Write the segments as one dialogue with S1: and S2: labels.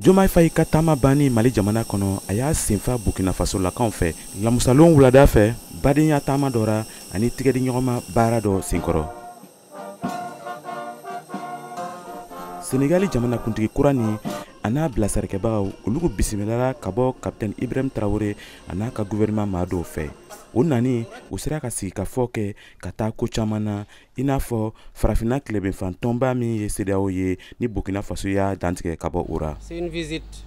S1: Diomaye Faye ka taama banni Mali jamana kɔnɔ, a y'a senfa Burkina Faso lakaw fɛ lamusalon wulada fɛ, badenya taama dɔ ra ani tigɛdiɲɔgɔnma baara dɔ senkɔrɔ. Senegali jamanakuntigi kura nin a n'a bilasarikɛbagaw, olu bisimilala ka bɔ Kapitɛni Ibrahim Traoré a n'a ka gouvernement maa dɔw fɛ. O nani u sera ka sigikafɔ kɛ ka taa ko caman na, i n'a fɔ farafinna tilebinfan tɔnba min ye CEDEAO ye ni Burkina Faso y'a dantigɛ ka bɔ o ra.
S2: C'est une visite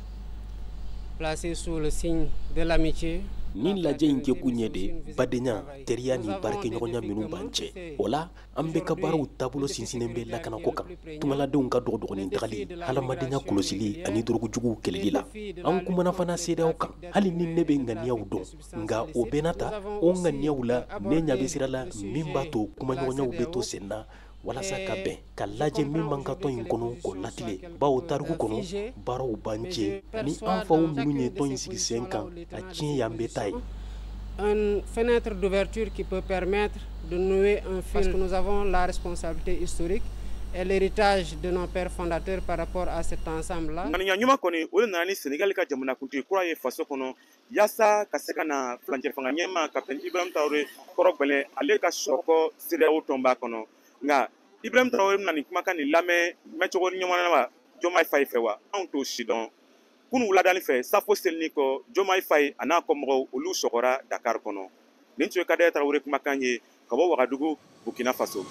S2: placée sous le signe de l'amitié.
S3: Ni lajɛ in kɛkun ye de badenya, teriya ni baarakɛɲɔgɔnya minnu b'an cɛ. O la, an bɛɛ ka baaraw taabolo sinsinnen bɛ lakanako kan, tungaladenw ka dɔgɔdɔgɔnin tagali, hadamadenya kɔlɔsili ani dɔrɔgujuguw kɛlɛli la. An kumana fana CEDEAO kan, hali ni ne bɛ ŋaniyaw dɔn, nka o bɛɛ n'a ta, o ŋaniyaw la, ne ɲɛ bɛ sira la min b'a to kumaɲɔgɔnyaw bɛ to sen na walasa ka bɛn ka lajɛ min man ka tɔn in kɔnɔ k'o latilen, bawo tariku kɔnɔ baaraw b'an cɛ ni an faw minnu ye tɔn in sigi sen kan, a tiɲɛ y'an bɛɛ ta ye.
S2: Une fenêtre d'ouverture qui peut permettre de nouer un fil, parce que nous avons la responsabilité historique et l'héritage de nos pères fondateurs par rapport à cet ensemble-là.
S1: Ŋaniya ɲuman kɔni, o de nana ni Senegali ka jamanakuntigi kura ye faso kɔnɔ, yaasa ka se ka na furancɛ fanga ɲɛmaa Kapitɛni Ibrahim Traoré kɔrɔ gbɛlɛn ale ka sɔkɔ CEDEAO tɔnba kɔnɔ. Nka Ibrahim Traoré bɛna nin kumakan nin lamɛn mɛncogo ɲuman na wa Diomaye Faye fɛ wa, anw t'o si dɔn. Kunun wuladani fɛ, safo selini kɔ, Diomaye Faye a n'a kɔmɔgɔw olu sɔgɔra Dakar kɔnɔ. Nin tun ye Kadɛ Traoré kumakan ye ka bɔ Wagadugu, Burkina Faso.